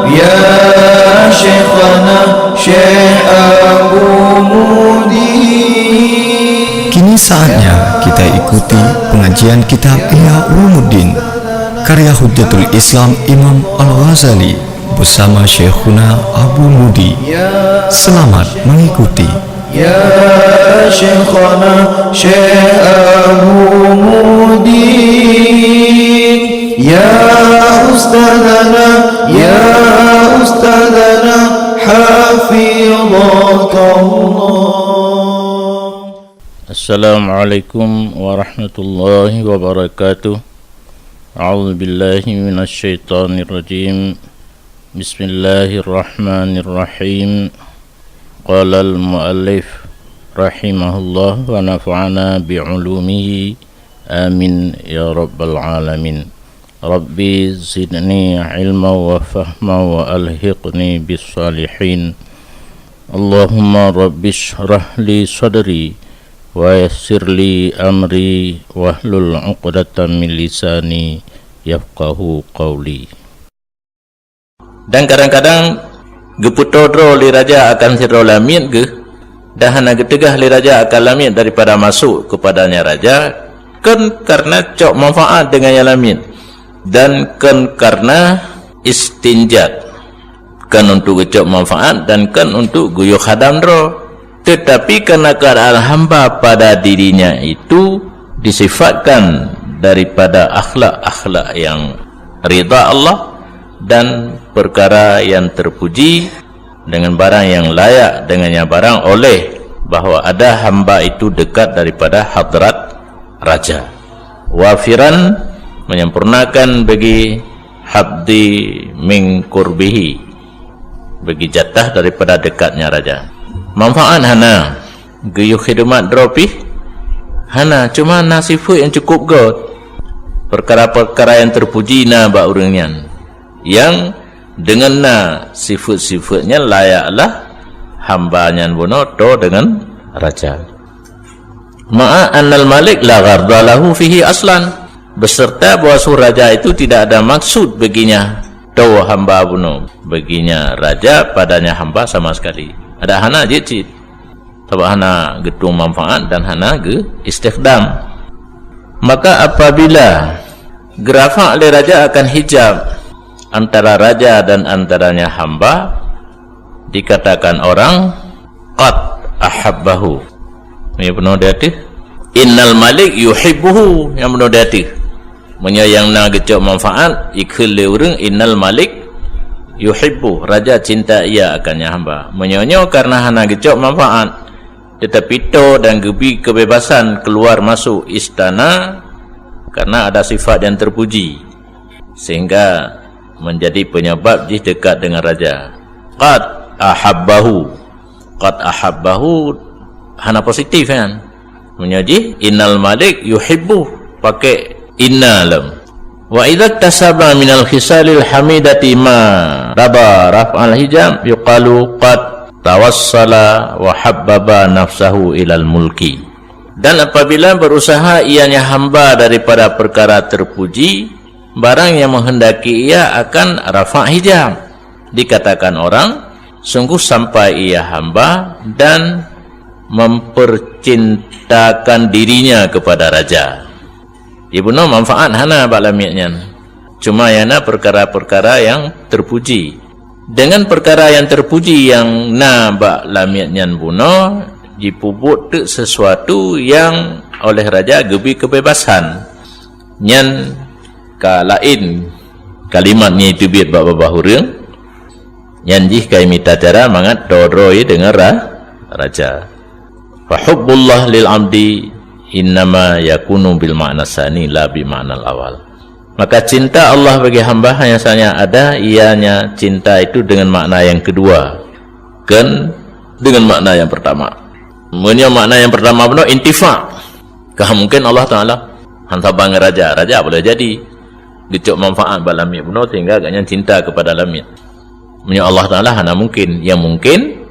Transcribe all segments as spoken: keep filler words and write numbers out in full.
Ya Syekhana Syekh Abu Mudi. Kini saatnya kita ikuti pengajian kitab Ihya Ulumuddin karya Hujjatul Islam Imam Al-Ghazali bersama Syekhuna Abu Mudi. Selamat mengikuti. Ya Syekhana Syekh Abu Mudi, ya Ustadzana, ya Ustadzana, hafidhakallah. Assalamualaikum warahmatullahi wabarakatuh. A'udzubillahi minasyaitonirrajim. Bismillahirrahmanirrahim. Qalal muallif rahimahullah wa nafa'ana bi ulumihi. Amin ya rabbal alamin. Rabbi zidni ilma wa fahma wa alhiqni bis salihin. Allahumma rabbi shrah li sadri wa yassir li amri wahlul 'uqdatam min lisani yafqahu qawli. Dan kadang-kadang geupeutoe droe lé raja akan sidroe lamiet geuh, dan hana geuteugah lé raja akan lamiet daripada masuk keupadanya raja, kon kareuna cok manfaat deungon nyang lamiet, dan kon kareuna istinjat, kon untuk geucok manfaat dan kon untuk geuyue khadam droe. Tetapi karena keadaan hamba pada dirinya itu disifatkan daripada akhlak-akhlak yang ridha Allah dan perkara yang terpuji dengan barang yang layak dengannya barang oleh bahwa ada hamba itu dekat daripada hadrat raja. Wafiran menyempurnakan bagi habdi min kurbihi, bagi jatah daripada dekatnya raja. Manfaat hana, geuyue khidmat droe pih hana, cuma na sifat yang cukup göt. Perkara-perkara yang terpuji na bak ureuëng nyan, yang dengan na sifat-sifat nyan layaklah hamba nyan bunoe toe dengan raja. Ma'a annal malik la gharda lahu fihi aslan, beserta bahwa su raja itu tidak ada maksud baginya toe hamba bunoe, baginya raja padanya hamba sama sekali. Ada hana jeuet cit, sabab hana geutueng manfaat dan hana geu istikhdam. Maka apabila geurafak lé raja akan hijab antara raja dan antaranya hamba, dikatakan orang, "Qad ahabbahu." Meunyoe bunoe di ateueh, "Innal malik yuhibbuhu," nyang bunoe di ateueh. Meunyoe nyang na geucok manfaat, ikheun lé ureuëng, "Innal malik yuhibbu," raja cinta ia akan nyang hamba. Meunyoe nyoe kareuna hana geucok manfaat, tetapi toe dan geubri kebebasan keluar masuk istana kareuna ada sifat yang terpuji, sehingga menjadi penyebab jih dekat dengan raja. Qad ahabbahu. Qad ahabbahu hana positif kan? Meunyoe jih innal malik yuhibbu, pakai inna lom. Wa idza tasaba minal khisalil hamidati ma raba raf'al hijab yuqalu qad tawassala wa habbaba nafsahu ilal mulki. Dan apabila berusaha ianya hamba daripada perkara terpuji, barang yang menghendaki ia akan rafa' hijab, dikatakan orang, sungguh sampai ia hamba dan mempercintakan dirinya kepada raja. Ibunoe manfaat hana bak lamiet nyan. Cuma nyang na perkara-perkara yang terpuji. Dengan perkara yang terpuji yang na bak lamiet nyan bunoe, jipeubuet teuk sesuatu yang oleh raja geubri kebebasan. Nyan ka laén kalimat nyang teubiet bak babah ureuëng, nyan jih ka imita cara mangat toe droe deungon ra-, raja. Fa hubbullah lil abdi innama yakunu bil ma'na sani la bi ma'nal awal. Maka cinta Allah bagi hamba hanya saja ada, ianya cinta itu dengan makna yang kedua, kon dengan makna yang pertama. Meunyoe makna yang pertama bunoe intifa, ka mungkin Allah Taala hantom bang raja, raja boleh jadi geucok manfaat bak lamiet bunoe sehingga agaknya cinta kepada lamiet. Meunyoe Allah Taala hana mungkin. Yang mungkin,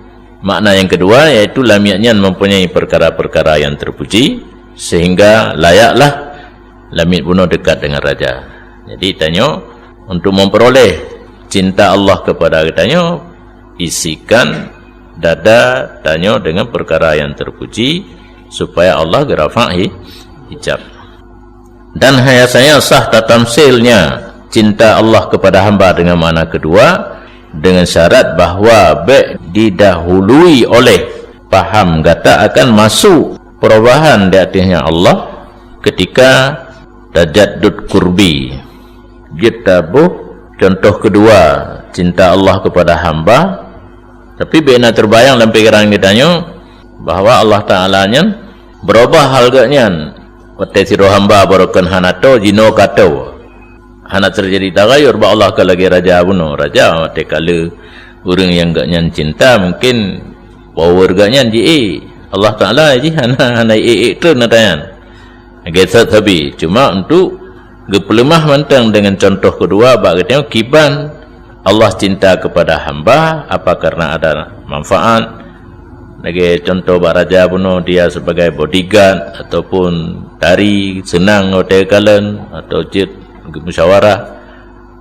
makna yang kedua, yaitu lamiet nyan mempunyai perkara-perkara yang terpuji, sehingga layaklah lamiet bunoe dekat dengan raja. Jadi, tanyoe untuk memperoleh Cinta Allah kepada geutanyoe, isikan dada tanyoe dengan perkara yang terpuji, supaya Allah geurafa' hi-, hijab. Dan hanya saja sah tatamsilnya cinta Allah kepada hamba dengan makna kedua, dengan syarat bahwa bèk didahului oleh paham gata akan masuk perubahan di ateuhnya Allah ketika tajaddud qurbi. Jeuet taboh contoh kedua cinta Allah kepada hamba, tapi bèk na terbayang lam pikiran geutanyoe bahwa Allah Taala nyan berubah hal geuh nyan. Watèe sidroe hamba baroekon hana toe, jinoe ka toe. Hana teujadi tagayur bak Allah ka lagèe raja bunoe. Raja watèe ka le ureueng nyang geuh nyan cinta, mungkin power geuh nyan jiék. Allah Taala jih hana, hana ék-ék treun ata nyan. Lagèe that sabe, cuma untuk geupeuleumah mantong dengan contoh kedua bak geutanyoe kiban Allah cinta kepada hamba, apa karena ada manfaat. Lagèe contoh bak raja bunoe, dia sebagai bodyguard ataupun tari seunang watèe kalon, atau jeuet musyawarah,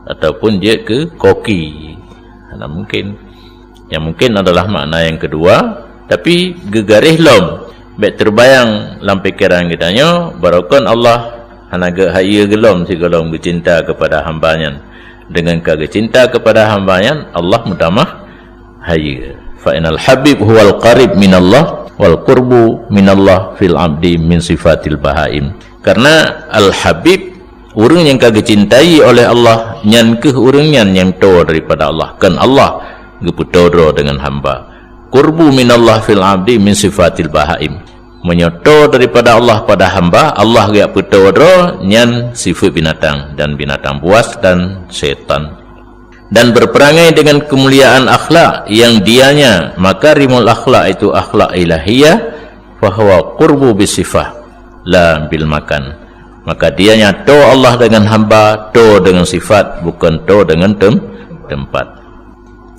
ataupun jeuet keu koki. Hana mungkin. Yang mungkin adalah makna yang kedua, tapi geugaréh lom, bèk teubayang lam pikiran geutanyoe, baroekon Allah hana geuhayeue geulom sigohlom geucinta kepada hamba nyan. Dengan ka geucinta kepada hamba nyan, Allah meutamah hayeue. Fa innal habib huwal qarib minallah, wal qurbu minallah fil abdi min sifatil bahaim. Karena al-habib, ureueng nyang ka geucintai oleh Allah, nyan kheueh ureueng nyan nyang toe daripada Allah. Kon Allah geupeutoe droe deungon hamba. Qurbu minallah fil abdi min sifatil bahaim. Meunyoe toe daripada Allah pada hamba, Allah geujak peutoe droe, nyan sifeuet binatang, dan binatang buas dan syaitan. Dan berperangai dengan kemuliaan akhlak yang dianya makarimul akhlak, itu akhlak ilahiyah, fahuwa qurbu bisifah, la bil makan. Maka dianya toe Allah dengan hamba, toe dengan sifat, bukan toe dengan tem-, tempat.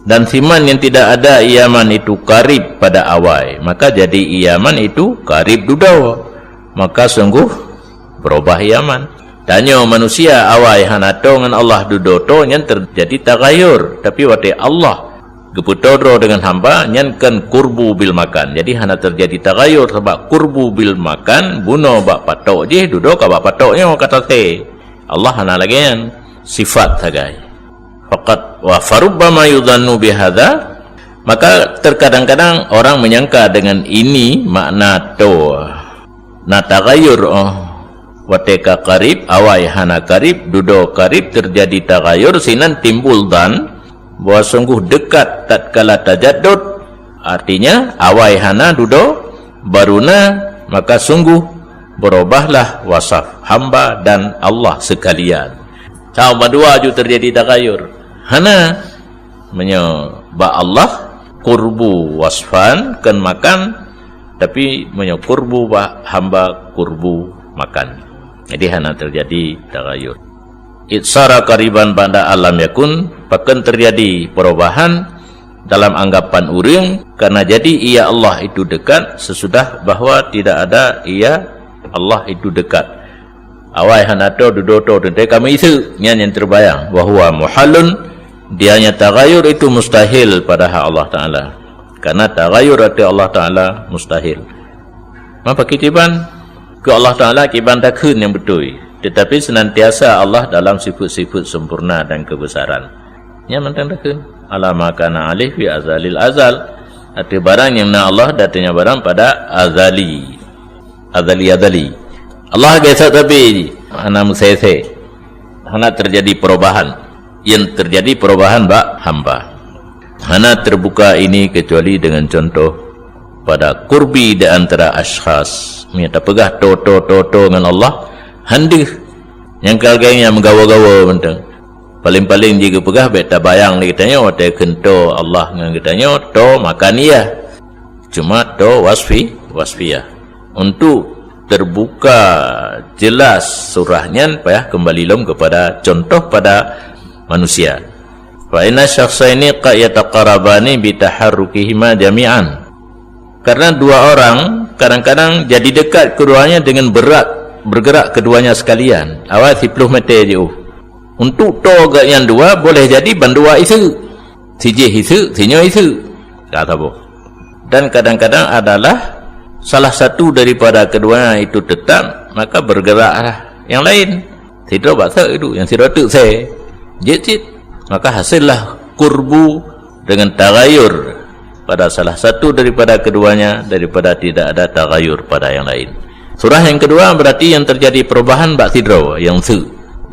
Dan siman yang tidak ada iaman itu karib pada awai, maka jadi iaman itu karib dudoe. Maka sungguh berubah iaman. Tanyoe manusia awai hana toe ngon Allah dudoe toe, nyan terjadi tagayur. Tapi watèe Allah geupeutoe droe deungon hamba, nyan kon qurbu bil makan. Jadi hana terjadi tagayur, sabab qurbu bil makan, bunoe bak patok jih, dudoe ka bak patok nyoe, kata se. Allah hana lagèe nyan. Sifat sagai. Faqat wa farubbama yudhannu bihadza, maka terkadang-kadang orang menyangka dengan ini makna toe. Na tagayur, oh. Watèe ka karib, awai hana karib, dudoe karib, terjadi tagayur, sinan timbul dhan bahwa sungguh dekat tatkala tajaddud, artinya awai hana, dudoe baru na, maka sungguh berubahlah wasaf hamba dan Allah sekalian. Sama dua ju terjadi tagayur. Hana. Meunyoe bak Allah, qurbu wasfan, kon makan, tapi meunyoe qurbu bak hamba, qurbu makan. Jadi hana terjadi tagayur. Id sara qariban ba'da alam yakun, pakon terjadi perubahan dalam anggapan ureueng, karena jadi ia Allah itu dekat sesudah bahwa tidak ada ia Allah itu dekat. Awai hana toe, dudoe toe, teuntèe ka meuiseuk, nyan nyang terbayang. Wa huwa muhalun, dianya tagayur itu mustahil pada hak Allah Taala. Karena tagayur ateueh Allah Taala mustahil. Maka kiban, keu Allah Taala kiban takheun nyang beutôi, tetapi senantiasa Allah dalam sifat-sifat sempurna dan kebesaran. Nyan mantong takheun. Ala ma kana alaih fi azalil azal. Ateueh barang nyang na Allah, datanya barang pada azali. Azali, azali. Allah geusat tapi hana meusese. Hana terjadi perubahan. Yang terjadi perubahan bak hamba. Hana terbuka ini kecuali dengan contoh pada qurbi di antara asykhas. Meunyoe tapeugah toe, toe, toe, toe ngon Allah, han deuh. Nyang ka lagèe nyan meugawa-gawa mantong. Paléng-paléng jih geupeugah bèk tabayang lé geutanyoe watèe kheun toe Allah ngon geutanyoe toe makaniyah. Cuma toe wasfi-, wasfiyah. Untuk terbuka jelas surah nyan payah kembali lom kepada contoh pada manusia. Fa inna syakhsaini qad yataqarabani bi taharrukihima jami'an. Karena dua orang kadang-kadang jadi dekat keduanya dengan berat bergerak keduanya sekalian. Awai siploh meter jiôh. Untuk to geuh nyang dua boleh jadi bandua iseuk. Sijih iseuk, sinyoe iseuk. Ka saboh. Dan kadang-kadang adalah salah satu daripada keduanya itu tetap, maka bergeraklah yang lain. Sidroe bak sot itu, yang sidroe teuk se. Jeuet cit. Maka hasillah kurbu dengan tagayur pada salah satu daripada keduanya daripada tidak ada tagayur pada yang lain. Surah yang kedua berarti yang terjadi perubahan bak sidroe, yang se,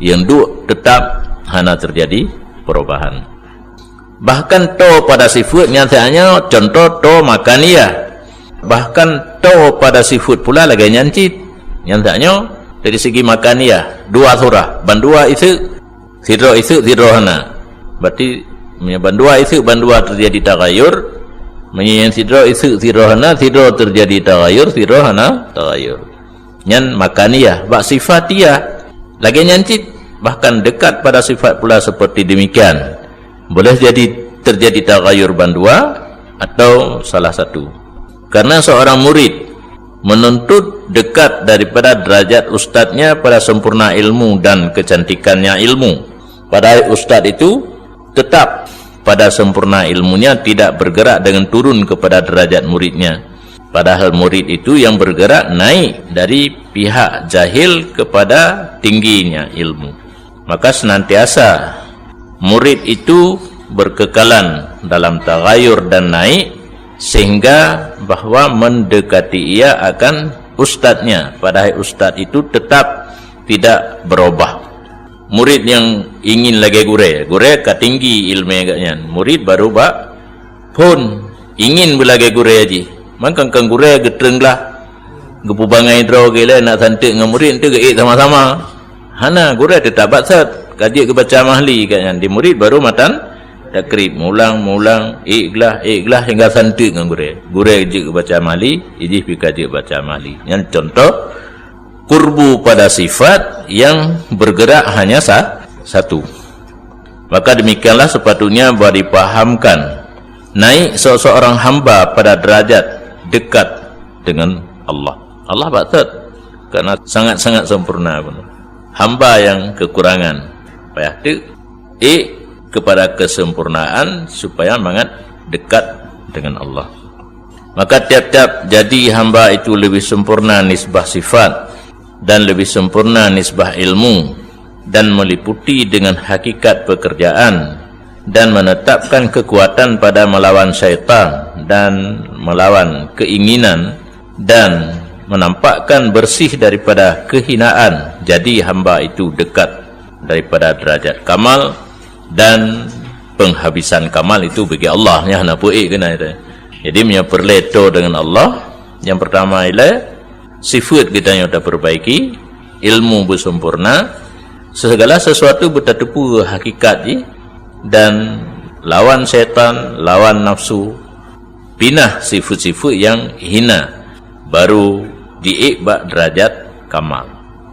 yang duek tetap hana terjadi perubahan. Bahkan to pada sifat nyatanya contoh to makaniyah. Bahkan to pada sifat pula lagée nyan cit. Nyatanya dari segi makaniyah dua surah, bandua iseuk, sidroe iseuk, sidroe hana. Berarti meunyoe bandua iseuk, bandua terjadi tagayur. Meunyoe nyang sidroe iseuk, sidroe hana, sidroe terjadi tagayur, sidroe hana tagayur. Nyan makaniyah, bak sifatiyah. Lagée nyan cit, bahkan dekat pada sifat pula seperti demikian. Boleh jadi terjadi tagayur bandua atau salah satu. Karena seorang murid menuntut dekat daripada derajat ustadznya pada sempurna ilmu dan kecantikannya ilmu. Padahal ustadz itu tetap pada sempurna ilmunya tidak bergerak dengan turun kepada derajat muridnya. Padahal murid itu yang bergerak naik dari pihak jahil kepada tingginya ilmu. Maka senantiasa murid itu berkekalan dalam tagayur dan naik, sehingga bahwa mendekati ia akan ustadznya, padahal ustadz itu tetap tidak berubah. Murid yang ingin lagée gurée, gurée ka tinggi ilmu agak nyan, murid baru bak phon ingin beulagée gurée jih. Mangkang kan gurée geutreng glah, geupubangai droe geuh lé nak santeuk ngon murid tu geuék sama-sama. Hana, gurée teutab bak sot, ka jeuet geubaca mahli kat nyan. Di murid baru matan takrib, mulang-mulang, ék glah, ék glah hingga santeuk ngon gurée. Gurée jeuet geubaca mahli, ijih pih ka jeuet baca mahli. Nyan contoh kurbu pada sifat yang bergerak hanya sa-, satu. Maka demikianlah sepatutnya bari pahamkan naik seseorang hamba pada derajat dekat dengan Allah. Allah bak sot, karena sangat-sangat sempurna pun. Hamba yang kekurangan, payah teuk ék kepada kesempurnaan supaya mangat dekat dengan Allah. Maka tiap-tiap jadi hamba itu lebih sempurna nisbah sifat dan lebih sempurna nisbah ilmu dan meliputi dengan hakikat pekerjaan dan menetapkan kekuatan pada melawan syaitan dan melawan keinginan dan menampakkan bersih daripada kehinaan, jadi hamba itu dekat daripada derajat kamal dan penghabisan kamal itu bagi Allah, nyan hana peue keunan itu. Jadi meunyoe peureulée toe dengan Allah, yang pertama ialah sifat geutanyoe taperbaiki, ilmu beusempurna, segala sesuatu beutateupeue hakikat jih dan lawan syaitan, lawan nafsu, pinah sifat-sifat yang hina, baru jiék bak derajat kamal.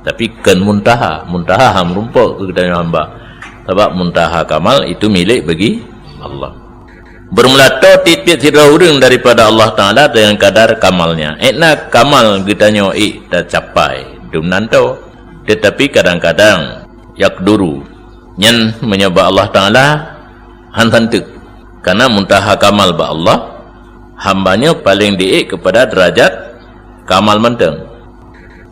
Tapi kon muntaha, muntaha ha meurumpok keu geutanyoe hamba. Sabab muntaha kamal itu milék bagi Allah. Beureumeulato tiep-tiep sidroe ureuëng daripada Allah Taala dengan kadar kamalnya. Ék na kamal geutanyoe ék tacapai, dum nan toe. Tetapi kadang-kadang yaqduru, nyan meunyoe bak Allah Taala han santeuk. Karena muntaha kamal bak Allah, hamba nyoe paleng diék kepada derajat kamal mantong.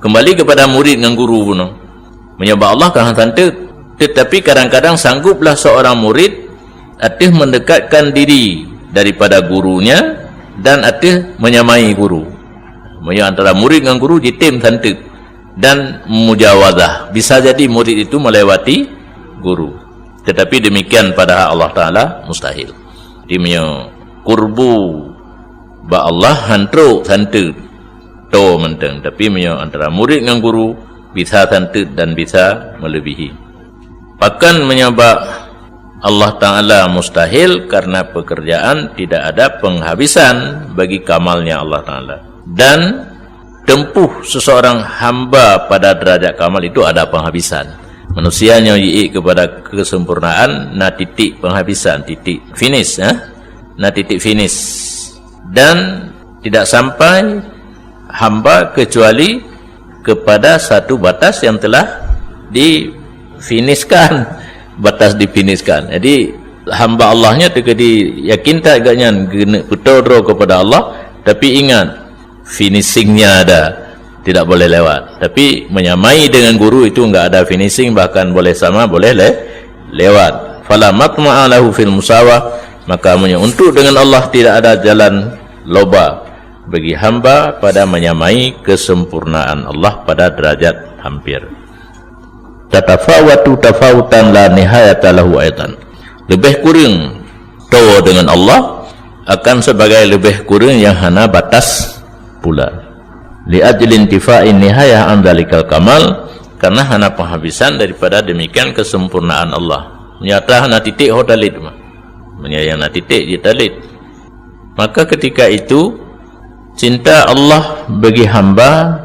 Kembali kepada murid ngon guru bunoe. Meunyoe bak Allah ka han santeuk, tetapi kadang-kadang sangguplah seorang murid ateueh mendekatkan diri daripada gurunya dan ateueh menyamai guru. Meunyoe antara murid ngon guru jitem santeuk dan mujawazah, bisa jadi murid itu melewati guru. Tetapi demikian pada hak Allah Taala mustahil. Jadi meunyoe kurbu bak Allah han trok santeuk, toe mantong. Tapi meunyoe antara murid ngon guru, bisa santeuk dan bisa melebihi. Pakon meunyoe bak Allah Taala mustahil, karena pekerjaan tidak ada penghabisan bagi kamalnya Allah Taala. Dan tempuh seseorang hamba pada derajat kamal itu ada penghabisan. Manusia nyoe jiék kepada kesempurnaan na titik penghabisan, titik finish, eh? Na titik finish. Dan tidak sampai hamba kecuali kepada satu batas yang telah difinishkan. batas difiniskan. Jadi, hamba Allah nyan teuka di yakin that gobnyan geuneuk peutoe droe kepada Allah, tapi ingat, finishingnya ada, tidak boleh lewat. Tapi menyamai dengan guru itu enggak ada finishing, bahkan boleh sama, boleh le-, lewat. Fala matma'a lahu fil musawah, maka meunyoe untuk dengan Allah tidak ada jalan loba bagi hamba pada menyamai kesempurnaan Allah pada derajat hampir. Tatafawatu tafawutan la nihayata lahu aidan. Leubeh kureueng toe dengan Allah akan sebagai leubeh kureueng yang hana batas pula. Li ajli intifai nihayah an dzalikal kamal, karena hana penghabisan daripada demikian kesempurnaan Allah. Nyata hana titik ho talit mah. Meunyoe nyang na titik jeuet talit. Maka ketika itu, cinta Allah bagi hamba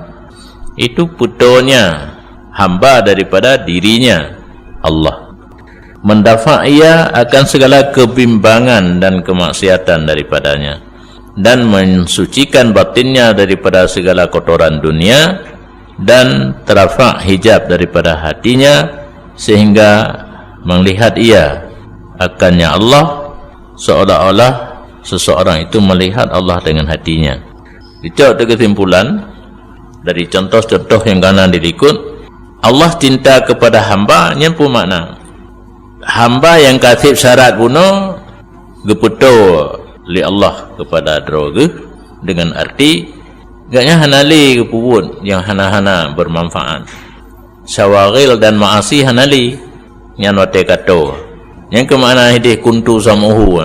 itu peutoe nya hamba daripada dirinya Allah. Mendafa' ia akan segala kebimbangan dan kemaksiatan daripadanya, dan mensucikan batinnya daripada segala kotoran dunia, dan terafa' hijab daripada hatinya, sehingga melihat ia akannya Allah, seolah-olah seseorang itu melihat Allah dengan hatinya. Dicok teuh kesimpulan dari contoh-contoh nyang ka na dilikot, Allah cinta kepada hamba nyan peue makna? Hamba nyang ka seb syarat bunoe geupeutoe lé Allah kepada droe geuh, dengan arti gobnyan hana lé geupeubuet nyang hana-hana bermanfaat. Syawaghil dan maasi hana lé, nyan watée ka toe. Nyan keuh makna hideh kuntu sam'uhu,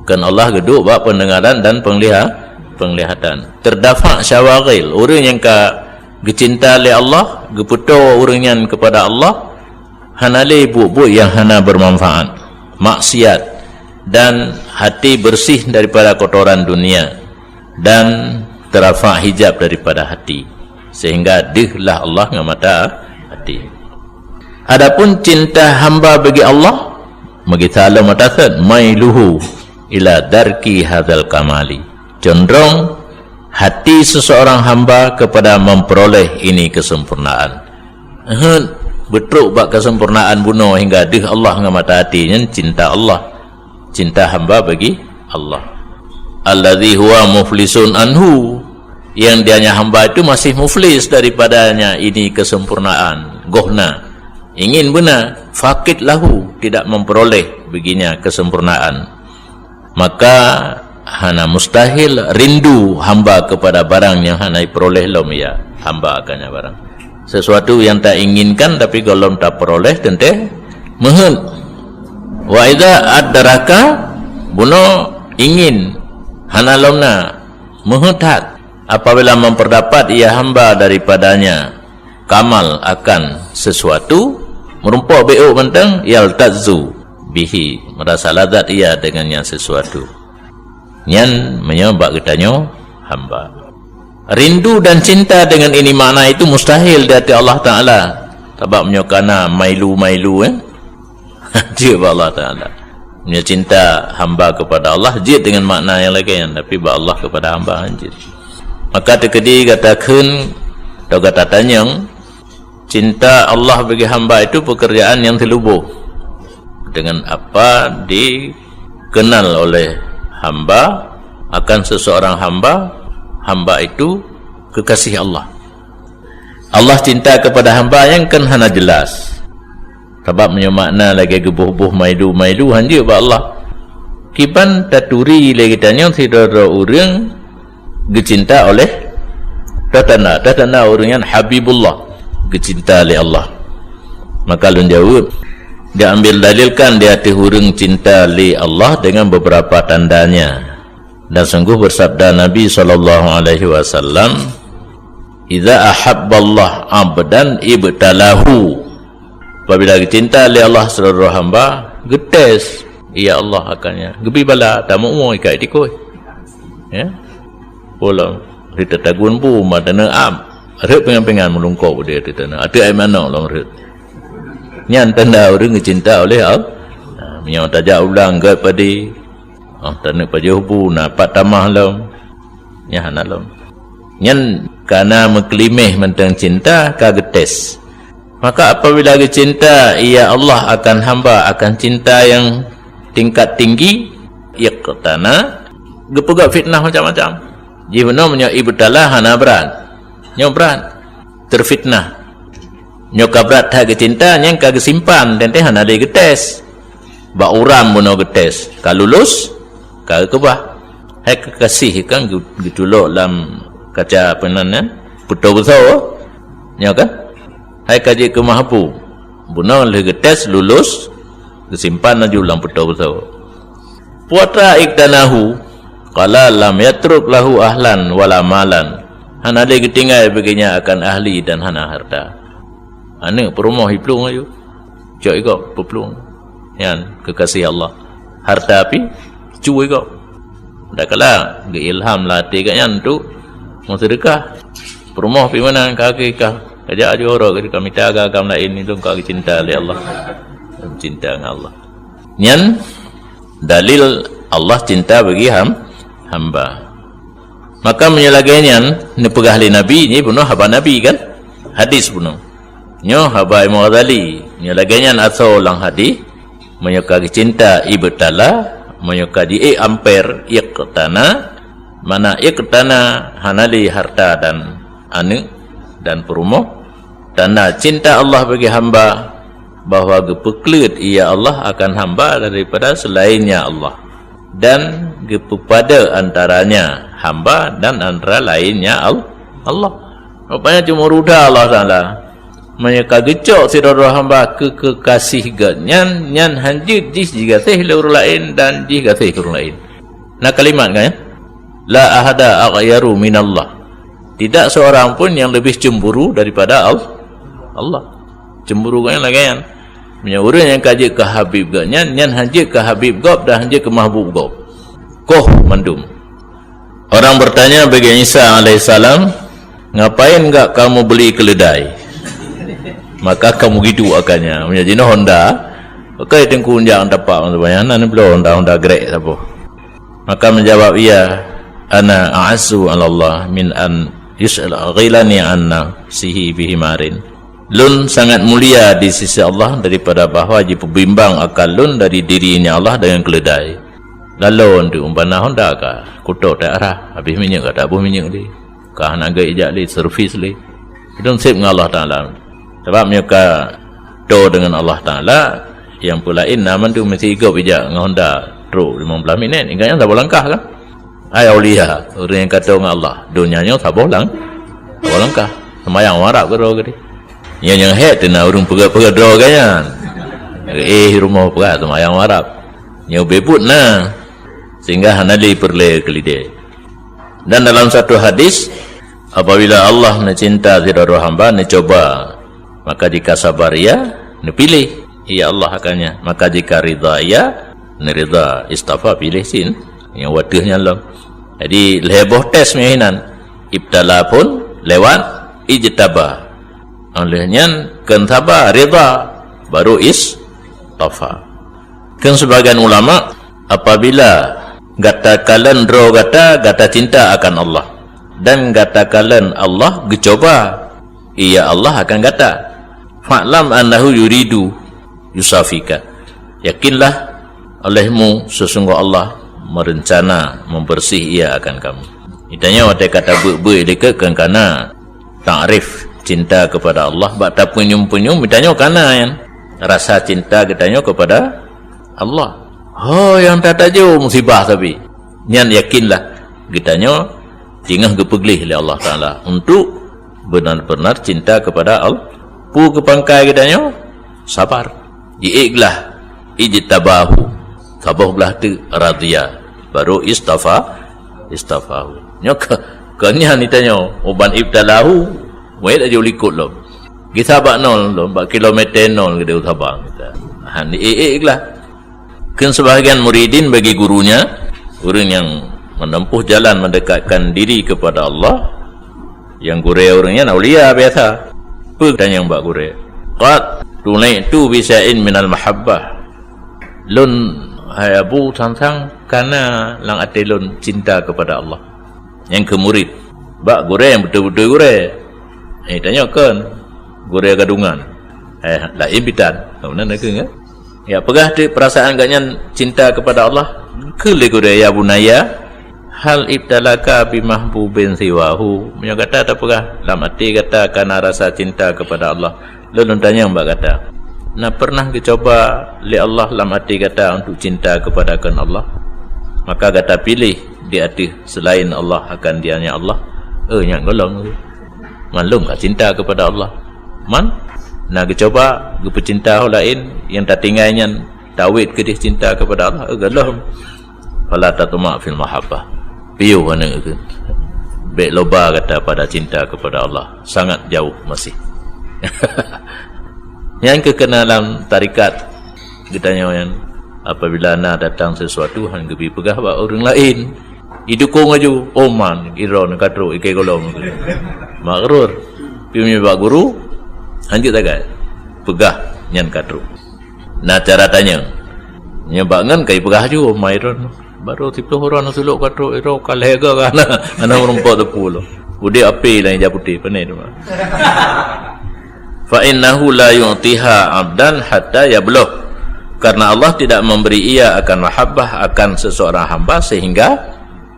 kan Allah geuduek bak peundengaran dan pengliha-, penglihatan. Teudafa' syawaghil, ureuëng nyang ka geucinta lé Allah, geupeutoe ureuëng nyan kepada Allah, hana lé buet-buet nyang hana bermanfaat, maksiat, dan hati bersih daripada kotoran dunia, dan terafa' hijab daripada hati, sehingga deuh lah Allah ngon mata hati. Adapun cinta hamba bagi Allah, meugisa lom meutasat, mailuhu ila darki hadzal kamali, condrong hati seseorang hamba kepada memperoleh ini kesempurnaan. Heuet beutrok bak kesempurnaan bunoe hingga deuh Allah ngon mata hati, nyan cinta Allah. Cinta hamba bagi Allah. Alladzi huwa muflisun anhu, yang dianya hamba itu masih muflis daripadanya ini kesempurnaan, gobnyan ingin beuna, faqid lahu, tidak memperoleh baginya kesempurnaan. Maka hana mustahil rindu hamba kepada barang nyang hana ipeuroleh lom ia hamba akannya barang. Sesuatu yang tak inginkan tapi gohlom tapeuroleh teuntée meuheuet. Wa idza adraka, bunoe ingin hana lom na, meuheuet that apabila memperdapat ia hamba daripadanya kamal akan sesuatu, meurumpok bék mantong, yaltazzu bihi, merasa lazat ia dengan nyang sesuatu. Nyan meunyoe bak geutanyoe hamba. Rindu dan cinta dengan ini makna itu mustahil di hati Allah Taala. Sabab meunyoe kana mailu-mailu, eh, jeuet bak Allah Taala. Meunyoe cinta hamba kepada Allah jeuet dengan makna nyang lagée nyan, tapi bak Allah kepada hamba jeuet. Maka teukeudi gata kheun atau gata tanyong, cinta Allah bagi hamba itu pekerjaan yang terlubuh. Dengan apa dikenal oleh hamba akan seseorang hamba, hamba itu kekasih Allah. Allah cinta kepada hamba nyang kan hana jelas. Sabab meunyoe makna lagée geuboh-boh mailu-mailu hanjeuet bak Allah. Kiban taturi lé geutanyoe sidroe-droe ureuëng geucinta oleh tatanda, tatanda ureuëng nyan Habibullah, geucinta lé Allah. Maka lôn jaweueb, diambil dalilkan di ateueh ureuëng cinta lé Allah dengan beberapa tandanya. Dan sungguh bersabda Nabi sallallahu alaihi wasallam, "Idza ahabballah abdan ibtalahu." Apabila geucinta lé Allah sidroe hamba, geutés ia Allah akannya. Geubi bala tamu-mu ikat tikoi. Ya. Pulang kita tagun bu mata neam. Rhët pingan-pingan meulungkop dia di tanah. Ateueh ai manok lom rhët. Nyan tanda ureuëng geucinta oleh Allah. Nah, meunyoe tajak ulang gét padi, ah, taneuk pajoh bu na pat tamah lom. Nyan hana lom. Nyan kana meukeulimeh mantong cinta ka geutés. Maka apabila geucinta ia Allah akan hamba akan cinta yang tingkat tinggi, iqtana, geupeugah fitnah macam-macam. Jih bunoe meunyoe ibtala hana brat. Nyoe brat. Terfitnah. Nyoe ka brat that geucinta, nyang ka geusimpan, teuntée hana lé geutes. Bak uram bunoe geutes, ka lulus, ka geukeubah. Hai kekasih kan geu-, geuculok lam kaca apa nan, eh? Peutoe beusoe. Nyoe kan? Hai ka jeuet keu mahbub. Bunoe lheueh geutes lulus, geusimpan laju lam peutoe beusoe. Putra iktanahu, qala lam yatruk lahu ahlan wala malan. Hana lé geutinggai bagi nyan akan ahli dan hana harta. Aneuk peurumoh iplueng laju. Cok igop peuplueng. Nyan kekasih Allah. Harta pi cu igop. Dakala geuilham lam até gobnyan untuk meuseudeukah. Peurumoh pi meunan ka akhé ka, ka jak aju uroe ka mita agam laén, nyoe ka geucinta lé Allah. Cinta ngon Allah. Nyan dalil Allah cinta bagi ham-, hamba. Maka meunyoe lagée nyan neupeugah lé Nabi, nyoe bunoe haba Nabi kan? Hadis bunoe. Nyoe haba Imam Ghazali. Meunyoe lagée nyan asoe lam hadis, meunyoe ka geucinta ibtala, meunyoe ka jiék amper iqtana, mana iqtana hana lé harta dan aneuk dan peurumoh, tanda cinta Allah bagi hamba bahwa geupeukleuet ia Allah akan hamba daripada selainnya Allah. Dan geupeupada antaranya hamba dan antara lainnya Al-, Allah. Rupanya cuma ruda Allah Taala. Meunyoe ka geucok sidroe hamba keu kekasih geuh nyan, nyan hanjeuet jih jigaséh lé ureuëng laén dan jih gaséh keu ureuëng laén. Na kalimat kan? La ahada aghyaru minallah. Tidak seorang pun yang lebih cemburu daripada Al-, Allah. Cemburu kan lagée nyan. Meunyoe ureuëng nyang ka jeuet keu habib gobnyan, nyan hanjeuet keu habib gob dan hanjeuet keu mahbub gob. Koh mandum. Orang bertanya bagi Isa alaihissalam, ngapain enggak kamu beli keledai? Maka kamu gitu akannya. Meunyoe jinoe Honda, pakai tengku unjang tapak masa banyak nan bloe Honda, Honda grek saboh. Maka menjawab ia, ana a'azzu 'ala Allah min an yushghilani an nafsihi bihimarin. Lôn sangat mulia di sisi Allah daripada bahwa jipeubimbang akan lôn dari dirinya Allah dengan keledai. Lalu untuk membana Honda ka kuto tak arah, habis minyak ka tak buh minyak di. Ka hana gei ijak li servis li. Itu nasib dengan Allah Taala. Sebab meunyoe ka to dengan Allah Taala, yang pun lain na mandum mesti igop ijak dengan Honda truk lima belas minit, ingat yang saboh langkah kan? Hai aulia, ureuëng nyang ka to ngon Allah, donya nyoe saboh lang-, saboh langkah. Seumayang warab keudroe geude. Nyan nyang hék teuna ureuëng peugah-peugah droe geuh nyan. Eh, rumoh peugah seumayang warab. Nyoe bebut na, sehingga hana lé peureulée keulidée. Dan dalam satu hadis, apabila Allah neucinta sidroe hamba, neucoba, maka jika sabar ia, neupiléh ia Allah akannya. Maka jika ridha ia, neuridha, istafa, piléh sin. Nyang wateuh nyan lom. Jadi lhée boh tes meuhinan. Ibtala pun lewat ijtaba. Oleh nyan kheun saba, ridha, baru istafa. Kheun sebagian ulama, apabila gata kalon droe gata, gata cinta akan Allah, dan gata kalon Allah geucoba, ia Allah akan gata. Fa'lam annahu yuridu yusafika. Yakinlah olehmu sesungguh Allah merencana membersih ia akan kamu. Geutanyoe watée ka tabeuet-beuet likot keu kana takrif cinta kepada Allah, bak tapeunyum-peunyum geutanyoe kana nyan rasa cinta geutanyoe kepada Allah. Ho nyang tatajo musibah sabe. Nyan yakinlah geutanyoe teungoh geupeugleh lé Allah Taala untuk benar-benar cinta kepada Allah. Peue keu pangkai geutanyoe? Sabar. Jiék glah, ijtabahu, saboh glah teuk, radhiya, baru istafa, istafahu. Nyoe ke, ke nyan geutanyoe, uban ibtalahu, muet laju likot lom. Gisa bak nol lom, bak kilometer nol geude sabar kita. Ha, jiék glah. Kheun sebahagian muridin bagi gurunya, ureuëng nyang menempuh jalan mendekatkan diri kepada Allah, nyang gurée ureuëng nyan aulia biasa. Peue tanyong bak gurée? Qad tulaitu bi syai'in minal mahabbah. Lôn, hai Abu, sang-sang kana lam até lôn cinta kepada Allah. Nyang keu murid. Bak gurée nyang beutôi-beutôi gurée. Eh, tanyoe kon gurée gadungan. Eh, laén bitan. Meunan na keuh, kan? Ya, peugah teuk peurasaan geuh nyan cinta kepada Allah. Kheun lé gurée, "Ya bunayya, hal ibtalaka bimahbubin siwahu?" Meunyoe gata tapeugah lam até gata ka na rasa cinta kepada Allah, lôn tanyong bak gata, na pernah geucoba lé Allah lam até gata untuk cinta kepada kon Allah? Maka gata piléh di ateueh selain Allah akan Dia-Nya Allah. Eh, nyan gohlom. Mandum ka cinta kepada Allah. Man, na geucoba geupeucinta ho laén, nyang tatinggai nyan tawét keudeh cinta kepada Allah? Eh, gohlom. Fala tatma' fil mahabbah. Piôh aneuk keuh. Bék loba gata pada cinta kepada Allah. Sangat jauh masih. Nyan keuh keunan lam tarekat geutanyoe nyan. Apabila na datang sesuatu, han geubi peugah bak ureuëng laén. Idukong laju, "Oh man, iron ka trok, ikei gohlom." Makrur. Pi meunyoe bak guru, hanjeuet sagai. Peugah nyan ka trok. Na cara tanyong. Nyoe bak ngon kai peugah ju, "Oh man, iron." Baru siplôh uroe na sulok ka trok, iron ka lhée ga hana, hana meurumpok teupeu lom. Udeb api lam ija putéh, pane teuma. "Fa innahu la yu'tiha 'abdan hatta yablugh." Karena Allah tidak memberi ia akan mahabbah akan seseorang hamba sehingga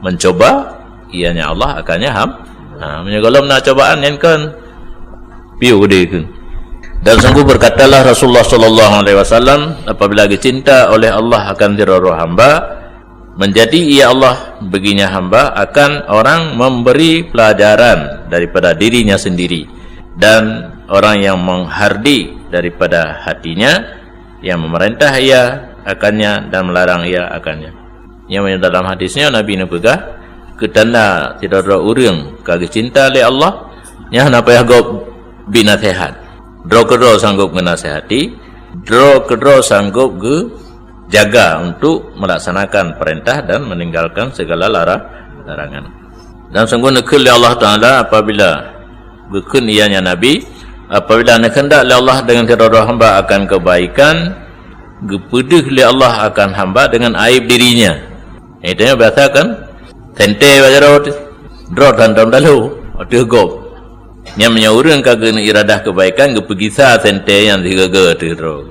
mencoba ianya Allah akannya ham-, ha, meunyoe gohlom na cobaan nyan kon piôh geude keuh. Dan sungguh berkatalah Rasulullah sallallahu alaihi wasallam, apabila geucinta oleh Allah akan sidroe-droe hamba, menjadi ia Allah baginya hamba akan orang memberi pelajaran daripada dirinya sendiri dan orang yang menghardi daripada hatinya, yang memerintah ia akannya dan melarang ia akannya. Nyang dalam hadis nyoe Nabi neupeugah, keu tanda sidroe-droe ureuëng ka geucinta lé Allah, nyan hana payah gob bi naseuhat. Droe keudroe sanggob geunaseuhati, droe keudroe sanggob geujaga untuk melaksanakan perintah dan meninggalkan segala lara-, larangan. Dan sungguh neukheun lé Allah Taala apabila geukheun ianya Nabi, apabila neukeundak lé Allah dengan sidroe-droe hamba akan kebaikan, geupeudeuh lé Allah akan hamba dengan aib dirinya. Itu yang biasa kan? Sente bak jaroe tu. Droe dan dom dalu. Ateueh gob. Nyang meunyoe ureuëng ka geuneuk iradah kebaikan, geupeugisa sente nyan sigaga ateueh droe.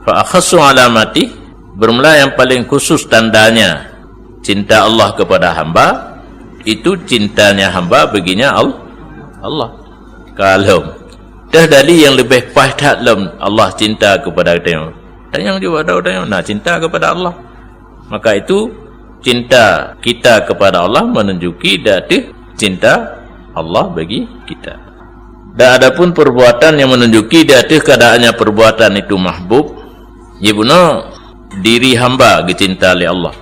Fa akhassu alamati, bermula yang paling khusus tandanya cinta Allah kepada hamba, itu cintanya hamba baginya Al-, Allah. Kalom. Teuh dali yang lebih paih that lom Allah cinta kepada tanyoe. Tanyoe juga ada tanyoe, nah cinta kepada Allah. Maka itu, cinta kita kepada Allah menunjuki di ateueh cinta Allah bagi kita. Dan adapun perbuatan yang menunjuki di ateueh keadaannya perbuatan itu mahbub, jibunoe diri hamba geucinta lé Allah.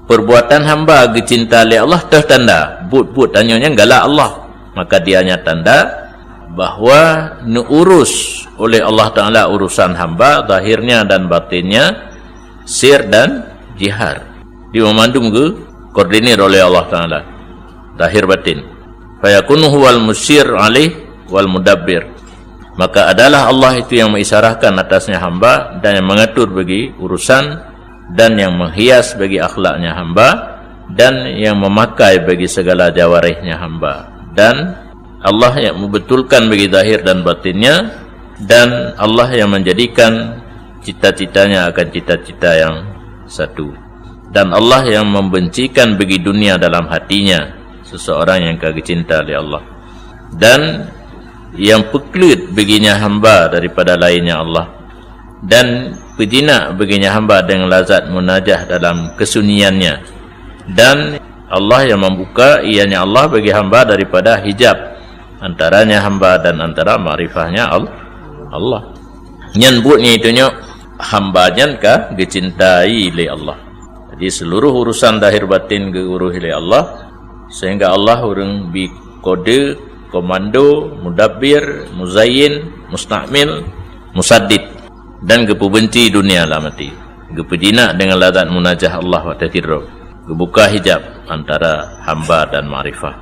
Perbuatan hamba geucinta lé Allah teuh tanda, buet-buet tanyoe nyan galak Allah. Maka dianya tanda bahwa neuurus oleh Allah Taala urusan hamba, zahirnya dan batinnya, sir dan jihar. Di meumandum geukoordinir oleh Allah Taala, zahir batin. Fayakunu huwal musyir alaih wal mudabbir. Maka adalah Allah itu yang mengisyarahkan atasnya hamba dan yang mengatur bagi urusan dan yang menghias bagi akhlaknya hamba dan yang memakai bagi segala jawarihnya hamba dan Allah yang membetulkan bagi zahir dan batinnya dan Allah yang menjadikan cita-citanya akan cita-cita yang satu. Dan Allah yang membencikan bagi dunia dalam hatinya seseorang yang ka geucinta lé Allah. Dan yang peukleuet baginya hamba daripada lainnya Allah. Dan peujinak baginya hamba dengan lazat munajah dalam kesunyiannya. Dan Allah yang membuka, ianya Allah bagi hamba daripada hijab antaranya hamba dan antara makrifahnya Al-, Allah. Nyan buet nyan itu nyoe hamba nyan ka geucintai lé Allah. Jadi seluruh urusan zahir batin geuurus lé Allah sehingga Allah ureuëng bi kode, komando, mudabbir, muzayyin, mustakmil, musaddid dan geupeubenci dunia lam até. Geupeujinak dengan lazat munajah Allah watée sidroe. Geubuka hijab antara hamba dan makrifah.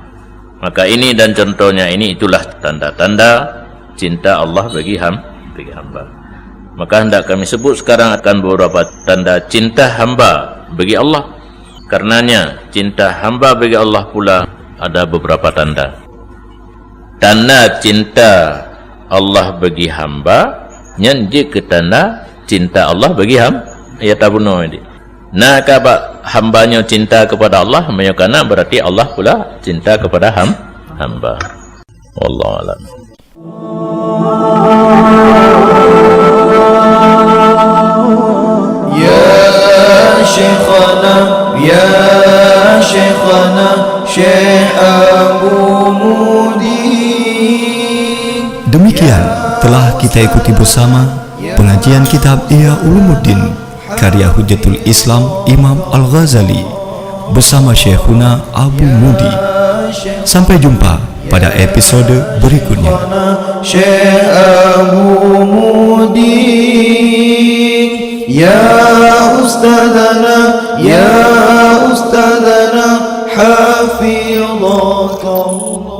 Maka ini dan contohnya ini itulah tanda-tanda cinta Allah bagi ham-, bagi hamba. Maka hendak kami sebut sekarang akan beberapa tanda cinta hamba bagi Allah. Karenanya cinta hamba bagi Allah pula ada beberapa tanda. Tanda cinta Allah bagi hamba Nyan jeuet keu tanda cinta Allah bagi ham-, ya tabunoe di. Na ka bak hamba nyoe cinta kepada Allah, meunyoe kana berarti Allah pula cinta kepada ham-, hamba. Wallahu a'lam. Ya Syekhana, ya Syekhana, Syekh Abu Mudi. Demikian telah kita ikuti bersama pengajian kitab Ihya Ulumuddin karya Hujjatul Islam Imam Al-Ghazali bersama Syekhuna Abu Mudi. Sampai jumpa pada episode berikutnya. Syekh Abu Mudi, ya Ustadzana, ya Ustadzana, hafidhakallah.